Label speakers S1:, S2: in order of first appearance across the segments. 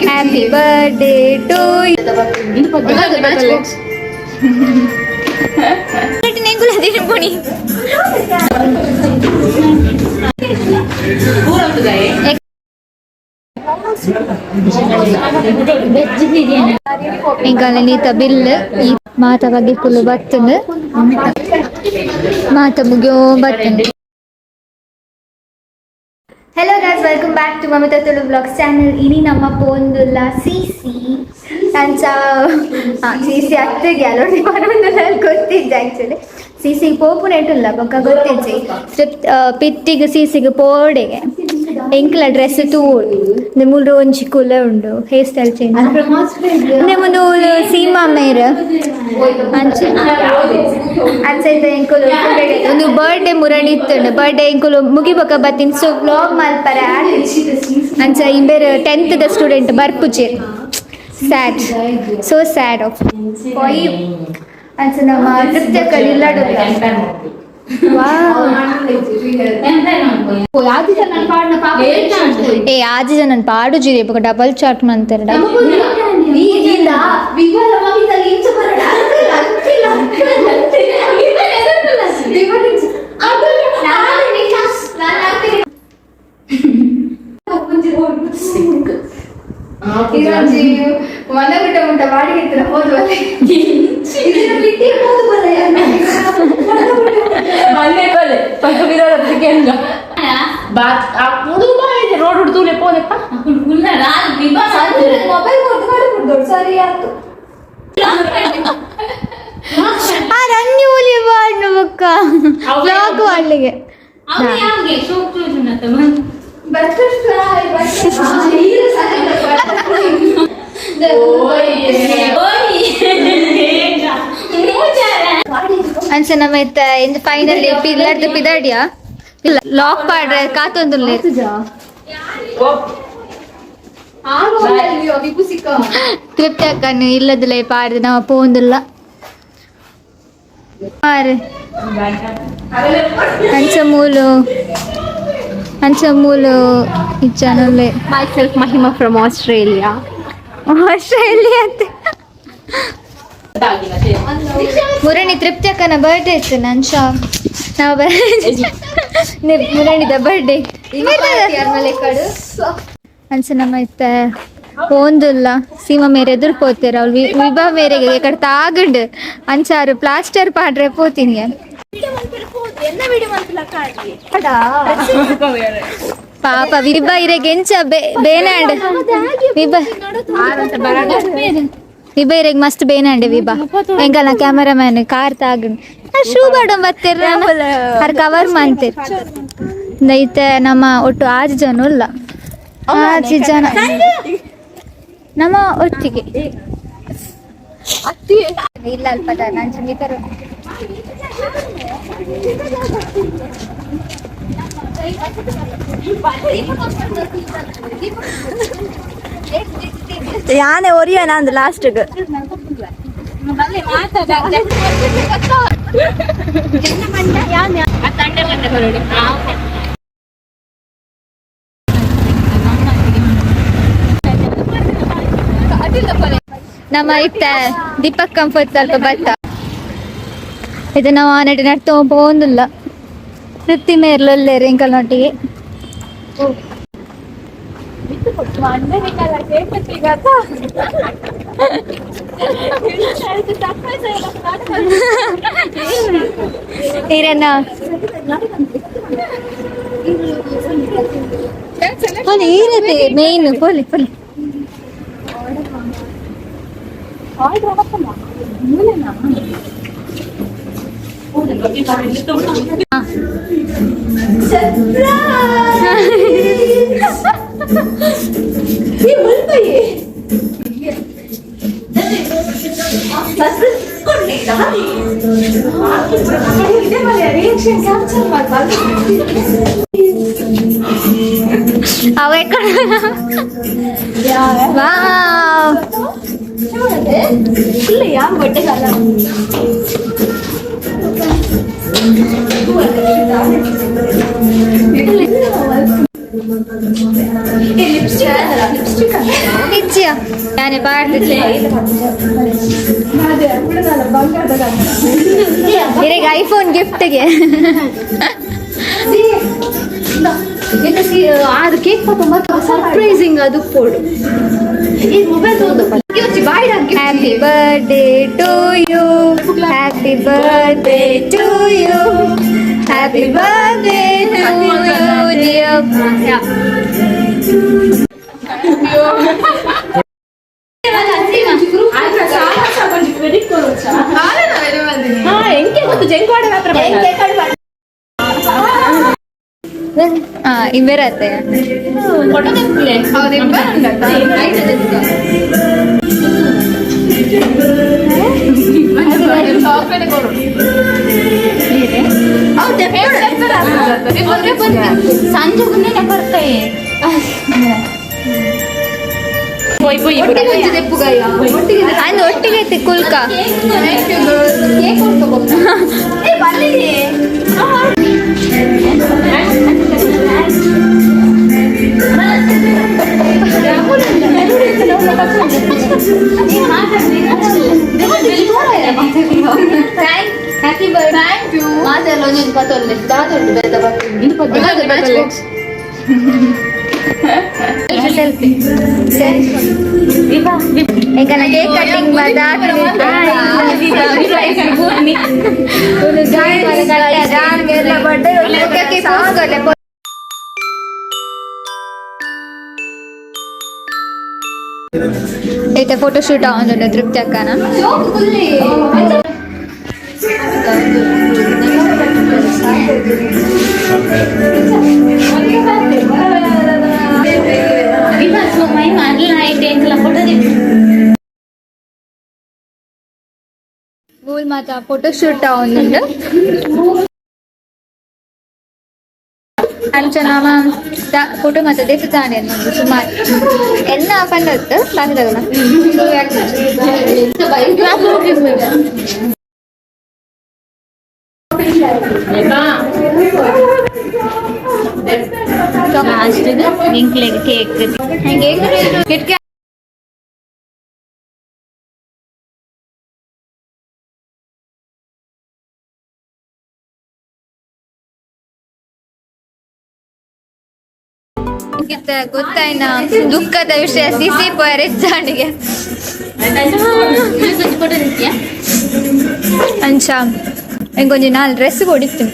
S1: Happy birthday to ತಿನ್ಪುಣಿ. ಎಂಕಲ್ನ ನೀತ bill ಈ ಮಾತ ಬಗ್ಗೆ ಕುಲ್ಲು ಬತ್ತುಂಡು, ಮಾತ ಮುಗಿಯೋ ಬತ್ತುಂಡು. Hello guys, welcome back to Mamitha Tulu vlogs channel. ಇನಿ ನಮ್ಮ ಪೋಂದುಲ್ಲ ಸಿ ಸಿ ಅಂಚ. ಸಿ ಸಿ ಅತ್ತಿಗೆ ಅಲ್ಲೊಂದು ಪನೊಂದುಲ್ಲ, ಗೊತ್ತಿದ್ದೆ. ಆ್ಯಕ್ಚುಲಿ ಸಿ ಸಿ ಪೋಪುನೆಟುಲ್ಲ ಬೊಕ್ಕ ಗೊತ್ತಿಜ್ಜಿ. ಪಿತ್ತಿಗೆ ಸಿ ಸಿಗೆ ಪೋಡೆಗೆ ಎಂಕ್ಲ ಡ್ರೆಸ್ ತೂವೊಡು. ಮೂಲು ಒಂಜಿ ಕುಲ ಉಂಡು, ಹೇರ್ ಸ್ಟೈಲ್ ಚೇಂಜ್. ಮೂಲು ಸೀಮಾ ಮೇರ್ ಅಂಚ ಅಂಚ ಎಂಕುಲು ಒಂದು ಬರ್ಡೇ ಮುರಣಿ ಇತ್ತುಂಡು. ಬರ್ಡೇ ಎಂಕುಲು ಮುಗಿಬೊಕ ಬತ್ತಿನ, ಸೊ ವ್ಲಾಗ್ ಮಲ್ಪರೆ ಅಂಚ. ಇಂಬೇರ್ 10th the student ಬರ್ಪುಜೆರ್. Sad, so sad of ಅಂಚ. ನಮ್ಮ ನೃತ್ಯ ಕಲಿಲ್ಲಡುಲ್ಲ. ಏ, ಆಜಿ ಜನ ಪಾಡುಜಿರಿ ಬೊಕ ಡಬಲ್ ಚಾಟ್ ಮಂತೆರ್.
S2: ಇದೊಂಜಿ ಮನಗುಡ್ಡ ಮುಟ್ಟ ಬಾಡಿಗೆ ಇತ್ತಿನ ಹೋದು ಬಲ್ಲೆ. ಇದನ್ನ ಬಿಟ್ಟಿ ಹೋದು ಬಲ್ಲೆ.
S3: ಮಲ್ಲೆ ಬಲ್ಲೆ ಪಕ್ಕ ಬಿರೋದಕ್ಕೆ ಬಾತ್ ಆ ಕುಡು ಬಾಯಿದೆ ರೋಡ್ ಹುಡ್ದೂಲೆ ಪೋದೆಪ್ಪ.
S2: ಮೊಬೈಲ್ ಕೊಟ್ಟು ಮಾಡಿ ಕೊಡ್ದೋಡು ಸರಿ ಆಯ್ತು.
S1: ಆ ರಂಗಿ ಬಾಡ್ನು ಬೊಕ್ಕ ವ್ಲಾಗ್ ಮಾಡ್ಲಿಕ್ಕೆ.
S2: Butterfly butterfly.
S1: ಅಂಚ ನಮ್ಮ ಇತ್ತ ಇಂದು ಫೈನಲಿ ಪಿಲ್ಲರ್ದು ಪಿದಾಡಿಯಾ ಇಲ್ಲ ಲಾಕ್ ಪಾಡ್ರೆ ಕಾತೊಂದುಲ್ಲೆ. ತೃಪ್ತಿ ಅಕ್ಕನು ಇಲ್ಲದಿಲ್ಲ ಪಾಡ್ದು ನಾವು ಪೋಂದುಲ್ಲ ಮಾರೆ. ಅಂಚ ಮೂಲು ಅಂಚ ಮೂಲು ಇಚ್ಚಾನಲ್ಲೇ.
S2: Myself Mahima from Australia.
S1: Australia. ಮುರಣಿ ತೃಪ್ತಿ ಅಕ್ಕನ ಬರ್ಡೇ ಇತ್ತು. ನನ್ ಶಾ ನಾವು ಮುರಣಿದ ಬರ್ಡೇ ಅಂಚ. ನಮ್ಮ ಇತ್ತ ಪೋಂದುಲ್ಲ. ಸೀಮಾ ಮೇರೆ ಎದುರು ಪೋತೇರ ಅವ್ಳು ವಿಭಾ ಮೇರೆಗೆ ಎಕಡೆ ತಾಗುಂಡು. ಅಂಚಾರು ಪ್ಲಾಸ್ಟರ್ ಪಾಡ್ರೆ ಪೋತೀನಿ. ಪಾಪ ವಿಭಾ ಇರೆಗೆ ಎಂಚ ಬೇನಾಂಡ್ ವಿಭಾ. ವಿಭಾ ಇರೆಗ್ ಮಸ್ತ್ ಬೇನಾಂಡೆ. ವಿಭಾ ಎಂಕಲ್ನ ಕ್ಯಾಮರಾಮ್ಯಾನ್ ಕಾರ್ ತಾಗುಂಡು, ಶೂ ಬಾಡ ಬತ್ತೀರ ಅರ್ ಕವರ್ ಮಾಡ್ತೀರ್. ಇತ್ತೆ ನಮ್ಮ ಒಟ್ಟು ಆಜಿ ಜನ ಉಲ್ಲ, ಆಜಿ ಜನ ನಮ್ಮ ಒಟ್ಟಿಗೆ ಇಲ್ಲ ಅಲ್ಪದ ನಾನು ಮಿತರು.
S4: ಯಾನೆ ಒರಿಯನ ಅಂದ್ ಲಾಸ್ಟ್ಗೆ.
S1: ನಮ್ಮ ಇತ್ತ ದೀಪಕ್ ಕಂಫರ್ಟ್ ಸ್ವಲ್ಪ ಬತ್ತ. ಇದು ನಾವು ಆನಡೆ ನಡ್ತು ಪೋಂದುಲ್ಲ. ತೃಪ್ತಿ ಮೇರ್ಲೊಲ್ಲೇರು ಎಂಕಲ್ನೊಟ್ಟಿಗೆ. ಈರನ್ನ ಪೋಲಿ ಈರತೆ ಮೇನ್ ಪೋಲಿ ಪೋಲಿ. ಅವ ಎక్కడ? ವಾವ್. ಇಚ್ಚಿಯ ನಾನೇ ಪಾಡ್ತಿದ್ದೆ. ಇರೆಗ್ ಐಫೋನ್ ಗಿಫ್ಟ್ಗೆ.
S2: ಅದು ಕೇಕ್ ಪಾಪ ಮತ್ತೆ ಸರ್ಪ್ರೈಸಿಂಗ್ ಅದು ಫೋಡು ಈ ಮೊಬೈಲ್ ತಗೊಂಡು boy.
S1: Happy birthday to you, happy birthday to you, happy birthday to you dear.
S3: ಹಾ ಎಂಕೆ ಗೊತ್ತು ಜಂಕ್ವಾಡ ಮಾತ್ರ.
S1: ಹಾ, ಇಂಬೆರತ್ತೆ.
S3: ಫೋಟೋ ತೆಗ್ಲೆ.
S2: ಸಂಜೆ ಬರ್ತಾಯಿ.
S3: ಪೋಯ್ ಪೋಯ್.
S1: ಅಂದ್ ಒಟ್ಟಿಗೆ ಐತಿ ಕುಲ್ಕ. Happy birthday.
S2: Thank you. ಮಾತೆಲ್ಲ ಒಂದೊಂದು ಪತ್ತೊಂದು ದಾದೊಂದು ಬೆದ.
S1: ಸೆಲ್ಫಿ. ಈಗ ಕೇಕ್ ಕಟಿಂಗ್. ಬರ್ಡೇ. ಐತೆ ಫೋಟೋ ಶೂಟ್ ಒಂದು ತೃಪ್ತಿ ಅಕ್ಕನ. ಗೂಲ್ ಮಾತ ಫೋಟೋ ಶೂಟ್ ಒಂದು ಅಂಚನಾಮ ಫೋಟೋ ಮಾತ ದೇವಸ್ಥಾನ ಸುಮಾರು ಎನ್ನ ಪಂಡತ್ತು ಬಾಕಿದಲ್ಲ.
S3: ಲಾಸ್ಟ್ ಎಂಕ್ಲೆಗ್ ಕೇಕ್.
S1: ಹೆಂಗೆ ಕಿಟಕಿ. ಗೊತ್ತಾಯ್ನ ದುಃಖದ ವಿಷಯ, ಸಿಸಿ ಪೋಯರ್ ಜಾಣಿಗೆ ಅಂಚ ಎಂಕೊಂಜಿ ನಾಲ್ ಡ್ರೆಸ್ ಕೊಡಿತ್ತು.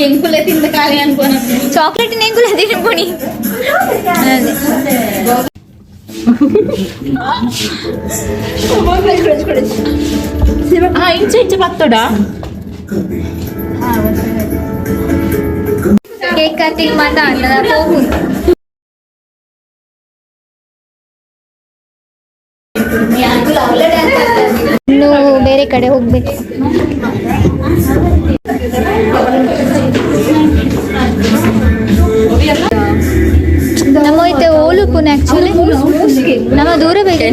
S2: ಎಂಕುಲೆ ತಿಂದ ಖಾಲಿ ಅನ್ಕೋನ.
S1: ಚಾಕ್ಲೇಟ್ ಎಂಕುಲೆ ತಿನ್ಪುಣಿ. ಅದೇ.
S3: ಹಾ, ಇಂಚ ಇಂಚ ಬತ್ತೋಡ.
S1: ಕೇಕ್ ಕಟಿಂಗ್ ಮಾತ ಹೋಗು. ಇನ್ನು ಬೇರೆ ಕಡೆ ಹೋಗ್ಬೇಕು. ನಮ್ಮ ಐತೆ ಓಲುಪುನ ಆಕ್ಚುಲಿ ನಮ್ಮ ದೂರ ಬೇಕು.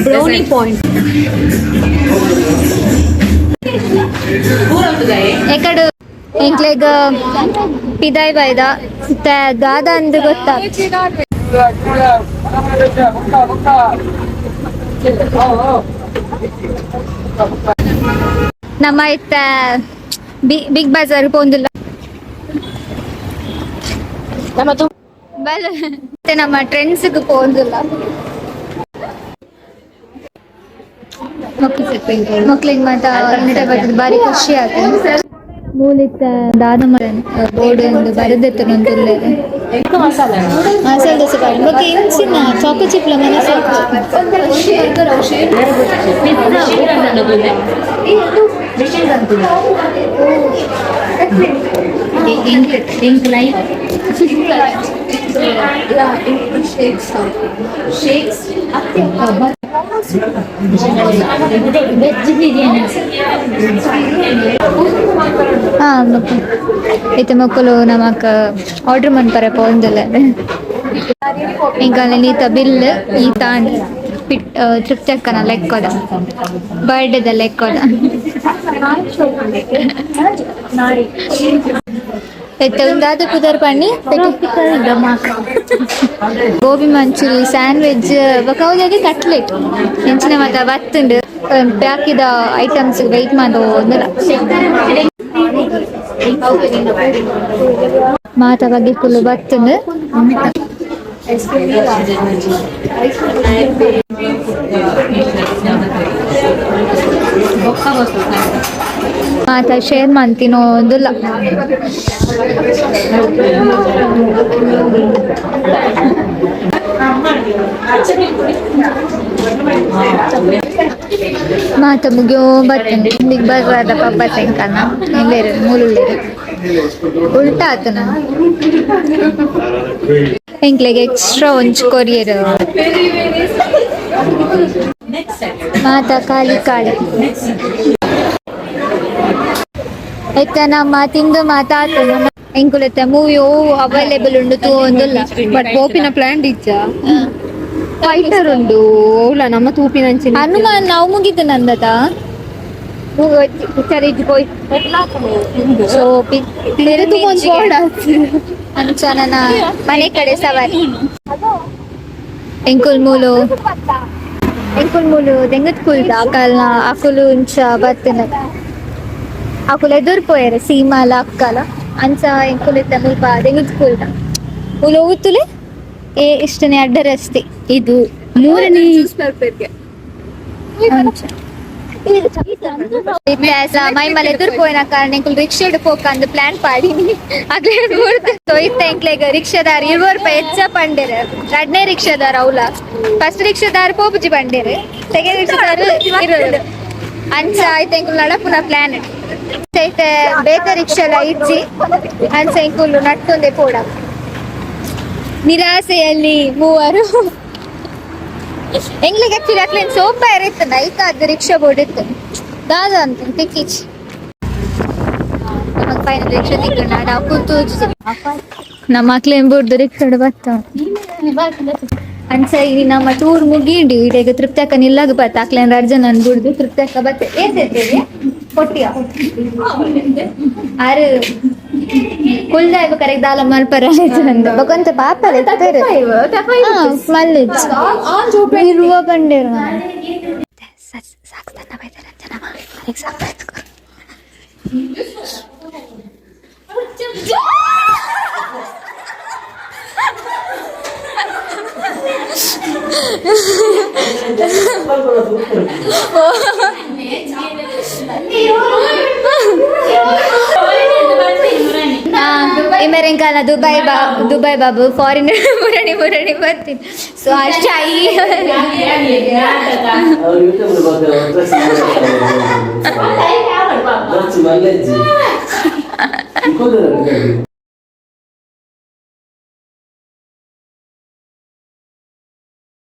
S4: Brownie point.
S1: ಎಕಡು ಎಂಕ್ಲೆಗ್ ಪಿದಾಯ್ ಬಾಯ್ದ ದಾದ ಅಂದ್ ಗೊತ್ತಾ? ನಮ್ಮ ಇತ್ತ ಬಿಗ್ ಬಜಾರ್ ಪೋಂದುಲ್ಲ. ಮತ್ತೆ ನಮ್ಮ ಟ್ರೆಂಡ್ಸ್ ಪೋಂದುಲ್ಲ. ಮಕ್ಳಿಗೆ ಮಾತ ಬರ್ತದೆ, ಬಾರಿ ಖುಷಿ ಆಗ್ತದೆ. ಮೂಲಿತ್ತ ದಾದ ಬೋರ್ಡ್ ಒಂದು ಬರದೆತ್ತನ. ಮಸಾಲೆ ದೋಸೆ ಬಾರಿ. ಬೊಕ್ಕ ಇಂಚಿನ ಚಾಕೋ ಚಿಪ್ಲ ಮನೆ ಸಾಕು. ಹಾಂ, ಇತ್ತೆ ಮಕ್ಕಳು ನಮಕ್ ಆರ್ಡರ್ ಮನ್ಪರೆ ಪೋಂದುಲ್ಲ. ಇಂಕ ನೀತ ಬಿಲ್ ಈ ತಾಂಡ್. ಪಿಟ್ ತೃಪ್ತಕ್ಕನ ಲೆಕ್ಕೋದ ಬರ್ಡೇದ ಲೆಕ್ಕೋದ ಎತ್ತೆ ಒಂದಾದ ಪುದರ್ ಪಣ್ಣಿ ಗೋಬಿ ಮಂಚೂರಿ, ಸ್ಯಾಂಡ್ವಿಚ್ ಬೊಕ ಅವ್ದಾಗಿ ಕಟ್ಲೆಟ್ ಎಂಚಿನ ಮಾತ ಬತ್ತುಂಡು. ಪ್ಯಾಕಿದ ಐಟಮ್ಸ್ ವೆಯ್ಟ್ ಮಾಡೋಂದಲ ಮಾತ ಬಗ್ಗೆ ಕುಲ್ಲು ಬತ್ತುಂಡು. ಮಾತ ಶೇರ್ ಮಂತಿನೋಂದುಲ್ಲ. ಮಾತ ಮುಗಿಯೋ ಬತ್ತುಂಡು. ಇಂದಿಗ್ ಬರ್ರದ ಪಪ್ಪ ತೆಂಕನ ಎಲ್ಲೇರು ಮೂಲುಳ್ಳೇರು ಉಲ್ಟಾ ಆತನ. ಎಂಕ್ಲೆಗ್ ಎಕ್ಸ್ಟ್ರಾ ಒಂಜಿ ಕೊರಿಯರ್. ಮಾತ ಖಾಲಿ ಖಾಲಿ. ಇತ್ತ ನಮ್ಮ ತಿಂದು ಮಾತಾತ ಎಂಕುಲತ್ತ ಮೂವಿ ಓ ಅವೈಲೇಬಲ್ ಉಂಡು ತೂವೊಂದುಲ್ಲ.
S4: ಬಟ್ ಪೋಪಿನ ಪ್ಲಾನ್ ಇಚ್ಚ ಫೈಟರ್ ಉಂಡು ಓಲ ನಮ್ಮ ತೂಪಿನ.
S1: ಹನುಮಾನ್ ನಾವು ಮುಗಿತು ನಂದತ ಪಿಕ್ಚರ್ ಇಜ್ಜಿ ಪೋಯ್. ಸೊ ಅಂಚ ನನ್ನ ಮನೆ ಕಡೆ ಸವಾರಿ. ಎಂಕುಲ್ ಮೂಲು, ಎಂಕುಲ್ ಮೂಲು ದೆಂಗತ್ ಕುಲ್ದ ಅಕಲ್ನ ಅಕುಲು ಇಂಚ ಬತ್ತಿನ ಅಕುಲು ಎದುರು ಪೋಯೆರ್ ಸೀಮಾಲ ಅಕ್ಕಲ. ಅಂಚ ಎಂಕುಲು ಇತ್ತ ಮುಲ್ಪ ದೆಂಗತ್ ಕುಲ್ದ ಮೂಲು ಓತುಲೆ ಏ ಇಷ್ಟನೇ ಅಡ್ಡ ರಸ್ತೆ.
S3: ಇದು ಮೂರನೇ.
S1: ಅಂಚ ಮೈ ಮಲೆ ಎದುರು ಪೋಯಿನ ಕಾರಣ ಎಂಕುಲು ರಿಕ್ಷಾ ಪೋಕಂದು ಪ್ಲಾನ್ ಪಾಡಿನಿ. ಅಗ್ಲೇ ಮೂರ್ತ ಇತ್ತ ಎಂಕ್ಲೆಗ್ ರಿಕ್ಷಾದಾರ್ 20 ರೂಪಾಯಿ ಹೆಚ್ಚ ಪಂಡೇರ್. ರಡ್ನೇ ರಿಕ್ಷಾದಾರ್ ಅವಲ. ಫಸ್ಟ್ ರಿಕ್ಷಾದಾರ್ ಪೋಪುಜಿ ಪಂಡೇರ್, ಸೆಕೆಂಡ್ ರಿಕ್ಷಾದಾರ್ ಇರೋರು. ಅಂಚ ಆಯ್ತು ಎಂಕುಲು ನಡಪುನ ಪ್ಲಾನ್ ಐತೆ. ಬೇತೆ ರಿಕ್ಷಾಲ ಇಜ್ಜಿ. ಅಂಚ ಎಂಕುಲು ನಡ್ತೊಂದೆ ಪೋಡ. ನಿರಾಸೆಯಲ್ಲಿ ಮೂವರು. ಎಂಗ್ಲಿಗೆ ಆಕ್ಚುಲಿ ಅಕ್ಲೇನ್ ಸೋಪ ಇರುತ್ತೆ ನೈಕ್ ಅದು ರಿಕ್ಷಾ ಬೋರ್ಡ್ ಇತ್ತು ದಾದ ಅಂತ ತಿಕ್ಕಿಚ್. ನಮಗ್ ಫೈನಲ್ ರಿಕ್ಷಾ ತಿಕ್ಕಂಡ. ನಾವು ಕೂತು ನಮ್ಮ ಅಕ್ಲೇನ್ ಬೋರ್ಡ್ ರಿಕ್ಷಾ ಬತ್ತ. ಅಂಚ ಇಲ್ಲಿ ನಮ್ಮ ಟೂರ್ ಮುಗಿಂಡಿ. ಈಗ ತೃಪ್ತಿ ನಿಲ್ಲಾಗ ಬತ್ತ. ಅಕ್ಲೇನ್ ಅರ್ಜನ್ ಅನ್ಬಿಡ್ದು ತೃಪ್ತಿ ಅಕ್ಕ ಬತ್ತೆ. ಏಸೈತೆ ಕೊಟ್ಟಿಯ ಆರು ಕುಲ್ದ ಕರೆಕ್ಟ್ ದಾಲ ಮಲ್ಪರ ಬಕೊಂತ ಪಾಪ ಮಲ್ಲಿಜ್ ಇರುವ ಬಂಡೇರು ಸಾಕ್ತಾನ ಬೈತಾರೆ. ಸಾಕು. ಇಮೆರೆಂಕಾಲ ದುಬೈ ಬಾ, ದುಬೈ ಬಾಬು, ಫಾರಿನ್ ಮುರಣಿ ಮುರಣಿ ಬರ್ತೀನಿ. ಸೊ ಅಷ್ಟೇ.
S5: ಅವ್ರು ಯೂಟ್ಯೂಬ್ ಬಗ್ಗೆ.